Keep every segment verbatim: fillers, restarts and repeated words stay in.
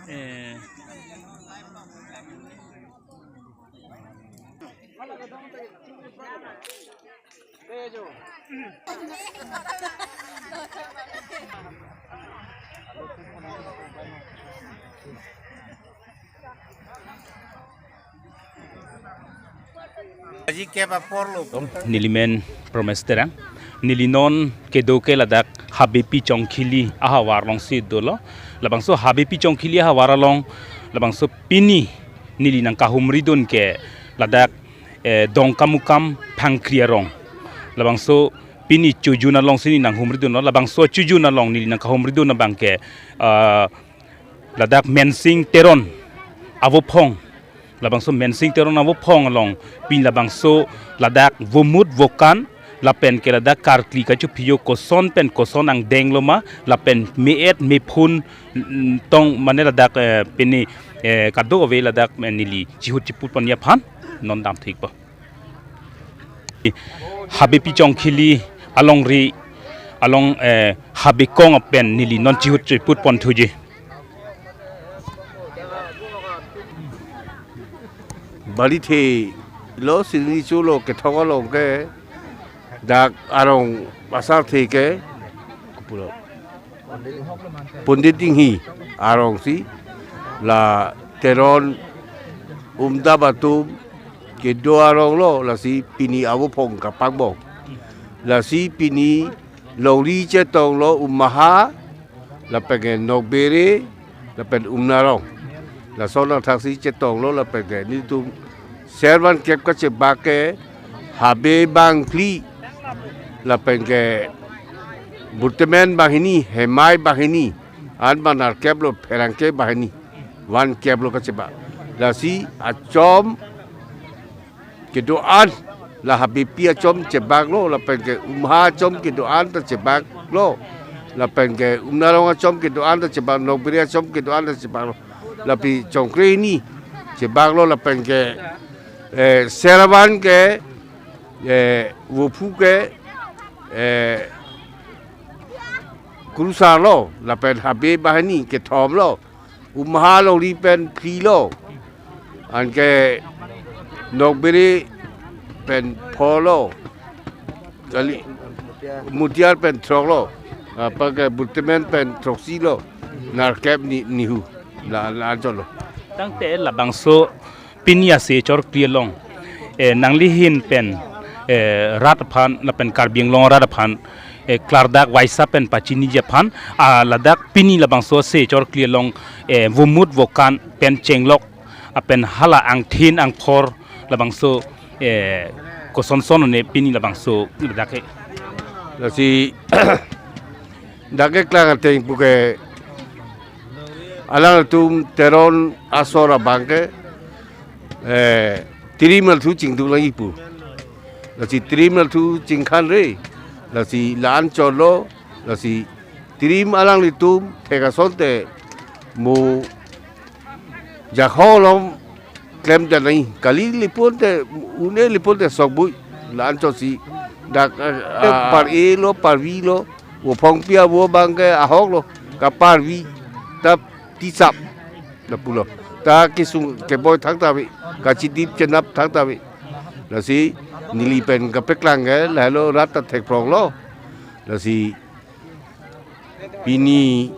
Eh. Aji kep apor lo. Neli men Promes Terang. Neli non kedo ke ladak Habepi Chongkhili ahavar alongsi dolo. Labangso Habepi Chongkhili ahavar along, labangso pini neli nangkahumridun ke ladak, eh, Dongkamukam Phangkri arong. Labangso pini chojun alongsi neli nanghumridunlo. Labangso chojun along neli nangkahumridun abang ke, ah, ladak Mensing Teron avophong. Labangso Mensing Teron avophong along pini labangso ladak vomut vokan lapen ke ladak karkli kachophijo koson pen koson angdeng loma lapen me-et mephun, mm, tong mane ladak, eh, pini, eh, kadokave ladak, eh, neli chihut chiput ponji aphan non damthu-ikpo. Habepi Chongkhili alongri along, eh, Habekong pen neli non chihut chiput ponthuji. Bali the lo sini chulo kethok along ke dak arong pasar the ke Pondit Inghi arongsi la Teron umdap atum kedo arong lo, lasi pini avophong kapakbom. Lasi pini longri chetonglo Ummaha, lapen ke Nokbere, lapen Umnarong. Lason athaksi chetonglo lapen ke nelitum ser van kep kachebak ke Habe bangphli, lapen ke Burtemen banghini, Hemai banghini, an banar kep lo pherangke banghini, van kep lo kachebak. Lasi achom kedo-an, la Habepi achom chebak lo, lapen ke Umha achom kedo-an ta chebak lo, lapen ke Umnarong achom kedo-an ta chebak, Nokbere achom kedo-an ta chebak lo, lapen Chongkre hini chebak lo, lapen ke, eh, ser van ke, eh, vophu ke, eh, Kurusar lo, lapen Habe banghini kethom lo, Umha longri pen phli lo, anke Nokbere pen pho lo, kali Mutiar pen throk lo, apa ke Burtemen pen throksi lo, nar kep ni nihu la la cholo. Tangte labangso pini ase chorkli along, eh, nanglihin pen, eh, rat aphan lapen Karbi Anglong arat aphan, eh, klardak vaisa pen pachiniji aphan, ah, ladak pini labangso ase chorkli along, eh, vomut vokan pen chenglok, ah, pen hala angthin angphor labangso, eh, kosonson ne pini labangso ladak ke. Lasi dak keklang ateng puke alanglitum Teron asor abang ke, eh, Terim arthu chingduk lagi pu. Lasi Terim arthu chingkhan re. Lasi la-an cholo, lasi Terim alanglitum thek asonte mo jakhong along klemdet nai, kali lipun te, une lipun te sokbui, la-an chotsi dak, ah, par-e lo, parvi lo, vo phongpi avo abang ke ahok lo, kaparvi ta tisap, lapulo. Ta kesung keboi thangta ave, kachidip chenap thangta ave. Lasi neli pen kapeklang ke, lahelo rat ta thekprong lo. Lasi pini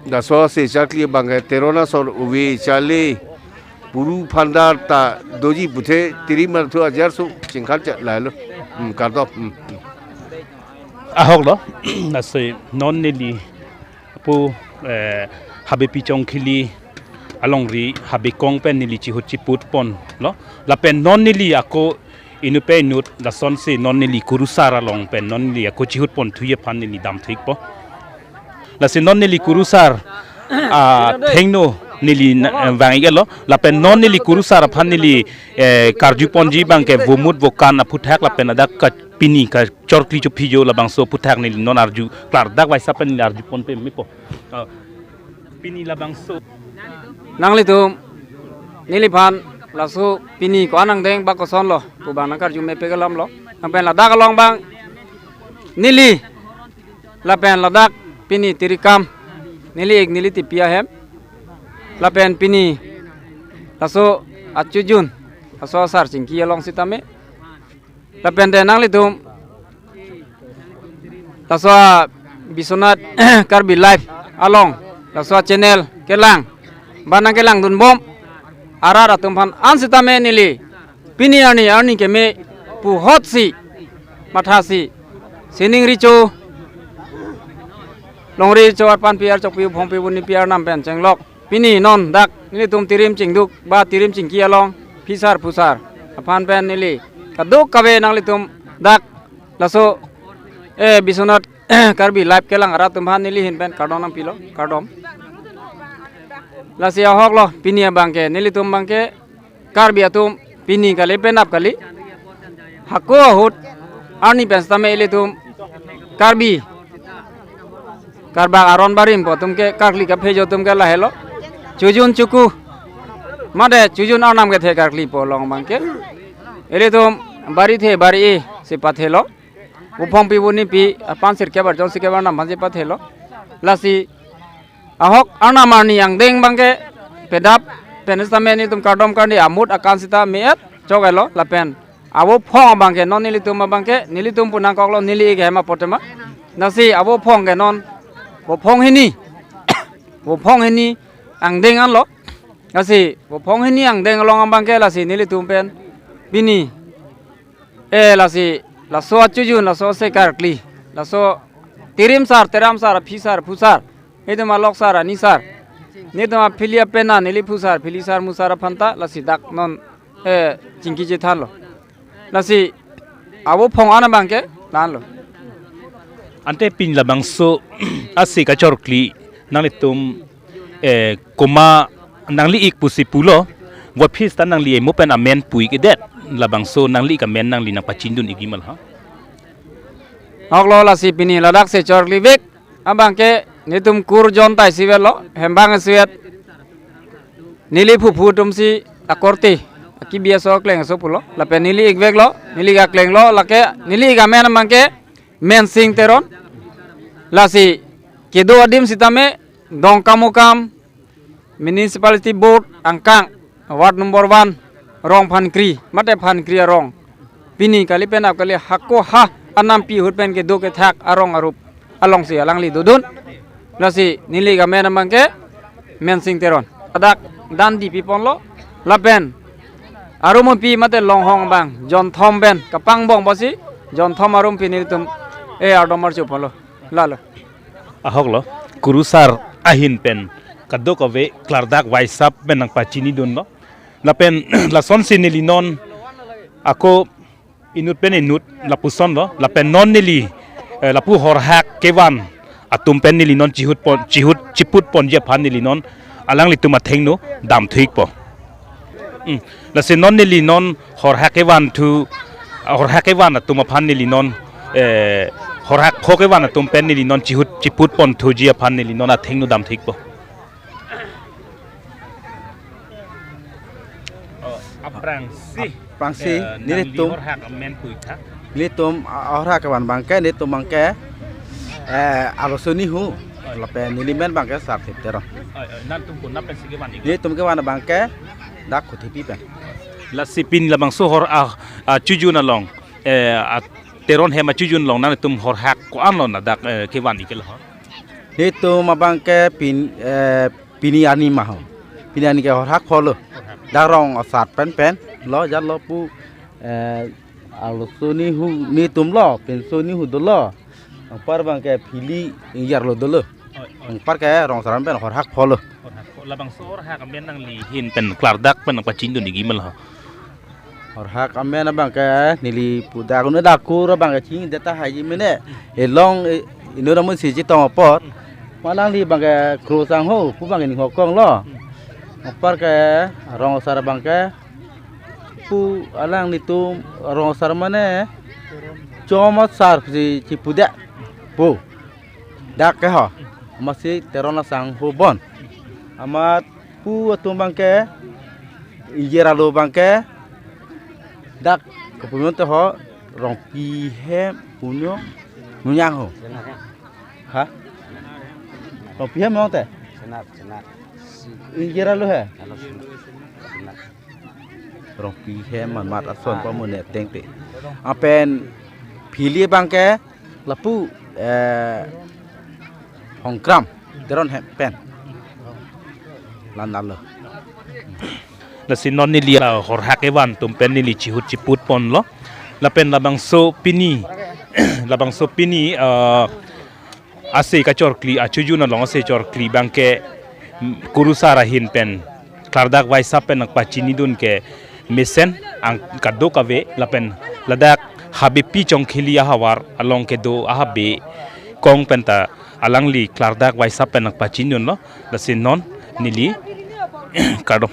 laso ase chorkli abang ke Teron asor ove chale puru phandar ta doji puthe Terim arthu ajar su chingkhan cha lahelo. Hmm, kardom. Hmm. Ahok lo, lasi non neli pu, eh, Habepi Chongkhili alongri Habekong pen neli chihut chiput ponlo. Lapen non neli ako inut pen inut lasonsi non neli kurusar along pen non neli ako chihut ponthuji aphan neli damthu-ikpo. Lasi non neli kurusar, ah, thengno neli na-, eh, vang-iklo. Lapen non neli kurusar aphan neli, eh, karju ponji abang ke vomut vokan aphuthak lapen ladak ka pini kachorkli chophijo labangso aphuthak neli non arju klardak vaisa pen neli arju pon peme po. Ah, pini labangso. Nanglitum neliphan laso pini ko-an angdeng bak koson lo pu abang nangkarju mepik alam lo. Nangpen ladak along abang neli lapen ladak pini tirikam neli ik neli tipi ahem. Lapen pini laso achujun, laso asar chingki along sitame, lapen te nanglitum laso a Biswanath Karbi Live along, laso a channel kelang, ba nangkelangdunbom arat atum aphan an sitame neli pini arni, arni keme puhotsi, mathasi, sining recho, longri recho, arpan pi, archok pi, uphong pi, buni pi arnam pen chenglok pini non dak nelitum tirim chingduk ba tirim chingki along phisar phusar aphan pen neli kadokave nanglitum dak laso, eh, Biswanath Karbi Live kelang arat atum aphan neli ahin pen kardom nangpilo, kardom. Lasi ahok lo, pini abangke nelitum abangke Karbi atum pini kali, penap kali, hako ahut arni pen sitame ilitum Karbi, Karbak aron barim pu atum ke, karkli kaphejo atum ke lahelo. Chujun chuku, mate chujun arnam kethe karkli pu along abangke ilitum bari the bari-e si pathelo. Uphong pi, buni pi aphan sirkep arjon sirkep arnam aphan si pathelo. Lasi ahok arnam arni angdeng abangke pedap pen sitame nelitum kardom karni amut akan sita me-et chok-etlo. Lapen avo phong abangke non nelitum abangke, nelitum pu nangkoklo, neli ik ahem apot tema. Lasi avo phong ke non, vo phong hini, vo phong hini angdeng anlo. Lasi vo phong hini angdeng along abangke lasi nelitum pen pini, eh, lasi laso achujun, laso ase karkli, laso tirim sar, teram sar, aphi sar, phu sar, itum alok sar, ani sar, nitum aphili apena, neli phu sar, phili sar, mu sar aphan ta lasi dak non, eh, chingki chethanlo. Lasi avo phong an abangke la-anlo. Ante pini labangso ase kachorkli nanglitum, eh, komat nangli ik pusi pulo, vo aphi sita nangli emo pen amen pu-ik-edet, labangso nangli ik amen nangli nangpachindun-ikji ma la? Ahok lo, lasi pini ladak se chorklivek abangke nelitum kur jon ta isivet lo, hem abang isivet neli phuphu atum si akorte, akibi aso akleng aso pulo, lapen neli ikveklo, neli ik aklenglo, lake neli ik amen abangke Mensing Teron. Lasi kedo adim sitame Dongkamukam Municipality Board angkang, ward number one, rong phan kre, mate phan kre arong. Pini kali penap kali, hako ha anampi ahut pen kedo kethak arong arup alongsi alangli dodun. Lasi neli ik amen abangke Mensing Teron. Ladak dandi piponlo, lapen arumpi mate longhong abang jonthom pen kapangbong pusi jonthom arumpi nelitum, eh, ardom archo ponlo. Lalo. Ahok lo, kurusar ahin pen kadokave klardak waisap pen nangpachinidunlo. Lapen lasonsi neli non ako inut pen inut lapuson lo, lapen non neli, eh, lapu horhak kevan atum pen neli non chihut pon, chihut chiput ponji aphan neli non alanglitum athengno damthu-ikpo. Hmm. Lasi non neli non horhak kevan thu, horhak kevan atum aphan neli non, eh, horhak pho kevan atum pen neli non chihut chiput ponthuji aphan neli non athengno damthu-ikpo. Oh, aphrangsi. Aphrangsi, eh, neli nangli tum horhak amen pu-ik tha. Nelitum, ah, horhak kevan abangke, nelitum abangke, eh, Arloso Nihu, lapen neli men abangke Sarthip Teron. Oi, oi, nangtum konat pensi kevan-ik? Nelitum kevan abangke dak Khuthepi pen. Lasi pini labangso hor, ah, ah, chujun along, eh, ah, Teron hem achujun along nangtum horhak ko-an lo ladak, eh, kevan-ik ke lahor? Nelitum abangke pin, eh, pini arni ma ho. Pini arni ke horhak pho lo. Dak rong asar pen pen lo, jat lo pu, eh, Arloso Nihu nelitum lo, Pinso Nihu dolo. Anpar abangke phili ingjir lo dolo. Oi, oi. Anpar ke rong asar pen horhak pho lo. Horhak pho. Labangso horhak amen nangli ahin pen klardak pen nangpachindun-ikji ma la? Horhak amen abangke neli pu dak un dak kur abangke chingdet tahai ji mene. Elong, eh, inut amonit si chetong apot. Ma alangli abangke Kro Sangho pu abangke ning hokong lo. Anpar ke rong asar abangke pu alanglitum rong asar mane Chom Asar si chipudet pu. Dak ke ho. Amatsi Teron asangho bon. Amat pu atum abangke, ingjir alo abangke, dak kopunon te ho, Rongpi hem punyo, Nunyang ho. Ha? Rongpi hem mong te? Senar, senar. Ingkir alo he? Alo senar. Senar. Rongpi hem amat ason Ah. pamone tengte. Apen phili abangke lapu, eh, Hongkram Teron hem pen. Lan alo. Lasi non neli la horhak evan atum pen neli chihut chiput ponlo. Lapen labangso pini, labangso pini, eh, ase kachorkli achujun along ase chorkli abangke, mm, kurusar ahin pen klardak vaisap pen nangpachinidun ke mesen ang kadokave lapen ladak Habepi Chongkheli ahavar along kedo ahabe kong penta alangli klardak vaisap pen nangpachinidunlo. Lasi non neli kardom.